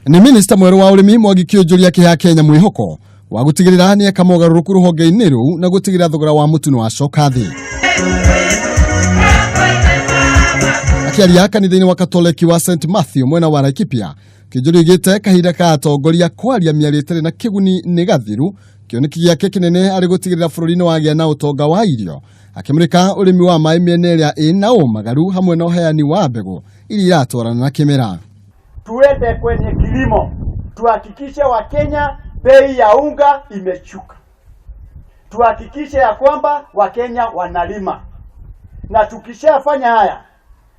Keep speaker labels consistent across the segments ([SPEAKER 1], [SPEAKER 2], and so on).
[SPEAKER 1] Nĩ minista mwerũ wa ũrĩmi Mwangi Kĩũnjũri akĩhe Akenya mwĩhoko wa gũtigĩrĩra nĩ eka mogarũrũku rũhonge-inĩ rũu na gũtigĩrĩra thogora wa mũtu nĩ wacoka thĩ. Akĩaria kanitha-inĩ wa Katoleki wa St Matthew mwena wa Laikipia, Kĩnjũri oigĩte kahinda ka atongoria kwaria mĩario ĩtarĩ na kĩguni nĩ gathiru. Kĩoneki gĩake kĩnene arĩ gũtigĩrĩra bũrũri nĩ wagĩa na ũtonga wa irio, akĩmũrĩka ũrĩmi wa maĩ mĩena ĩrĩa ĩna ũmagaru hamwe na ũheani wa mbegũ iria iratwarana na kĩmera.
[SPEAKER 2] Tuende kwenye kilimo, tuhakikishe Wakenya bei ya unga imeshuka, tuhakikishe ya kwamba Wakenya wanalima, na tukishafanya haya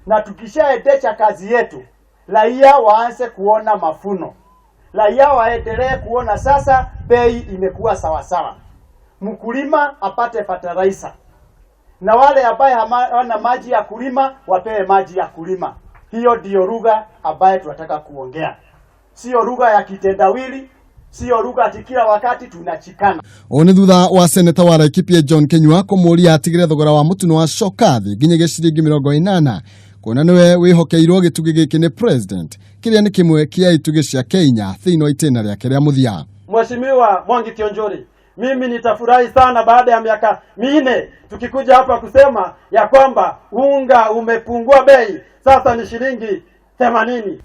[SPEAKER 2] na tukishaendesha kazi yetu, raia waanze kuona mafuno, raia waendelee kuona sasa bei imekuwa sawasawa, mkulima apate fertilizer na wale ambaye hawana maji ya kulima wapewe maji ya kulima. Hiyo ndiyo lugha ambaye tunataka kuongea, sio lugha ya kitendawili, sio lugha ati kila wakati tunachikana.
[SPEAKER 1] Ũũ nĩ thutha wa seneta wa Laikipia John Kinyua kũmũria atigĩre thogora wa mũtu nĩ wacoka thĩ nginyagia ciringi 80 kuona nĩwe wĩhokeirwo gĩtugĩ gĩkĩ nĩ president kĩrĩa nĩ kĩmwe kĩa itugĩ cia Kenya thĩinĩ wa itĩna rĩake rĩa mũthia.
[SPEAKER 3] Mheshimiwa Mwangi Kiunjuri, mimi nitafurahi sana baada ya miaka 4 tukikuja hapa kusema ya kwamba unga umepungua bei, sasa ni shilingi 80.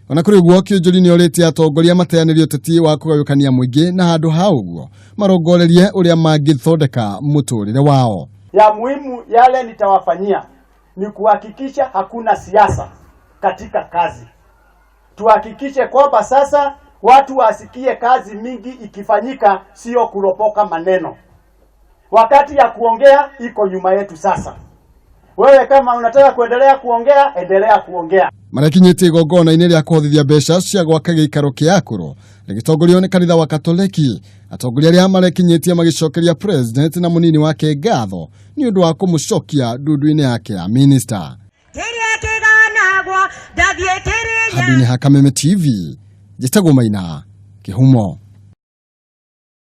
[SPEAKER 1] Ona kũrĩ ũguo, Kĩũnjũri nĩ orĩtie atongoria mateanĩrie ũteti wa kũgayũkania mũingĩ na handũ ha ũguo marongorerie ũrĩa mangĩthondeka mũtũrĩre wao.
[SPEAKER 2] Ya muhimu yale nitawafanyia ni kuhakikisha hakuna siasa katika kazi. Tuhakikishe kwamba sasa watu wasikie kazi mingi ikifanyika, sio kuropoka maneno. Wakati ya kuongea iko nyuma yetu sasa. Wewe kama unataka kuendelea kuongea, endelea kuongea.
[SPEAKER 1] Marekinyĩtie igongona-inĩ rĩa kũhothithia mbeca cia gwaka gĩikaro kĩa akũrũ rĩgĩtongorio nĩ kanitha wa Katoleki. Atongoria arĩa marekinyĩtie magĩcokeria president na mũnini wake ngatho nĩ ũndũ wa kũmũcokia ndundu-inĩ yake ya minista. Handũ-inĩ ha Kameme TV, njĩtagwo Maina Kĩhumo.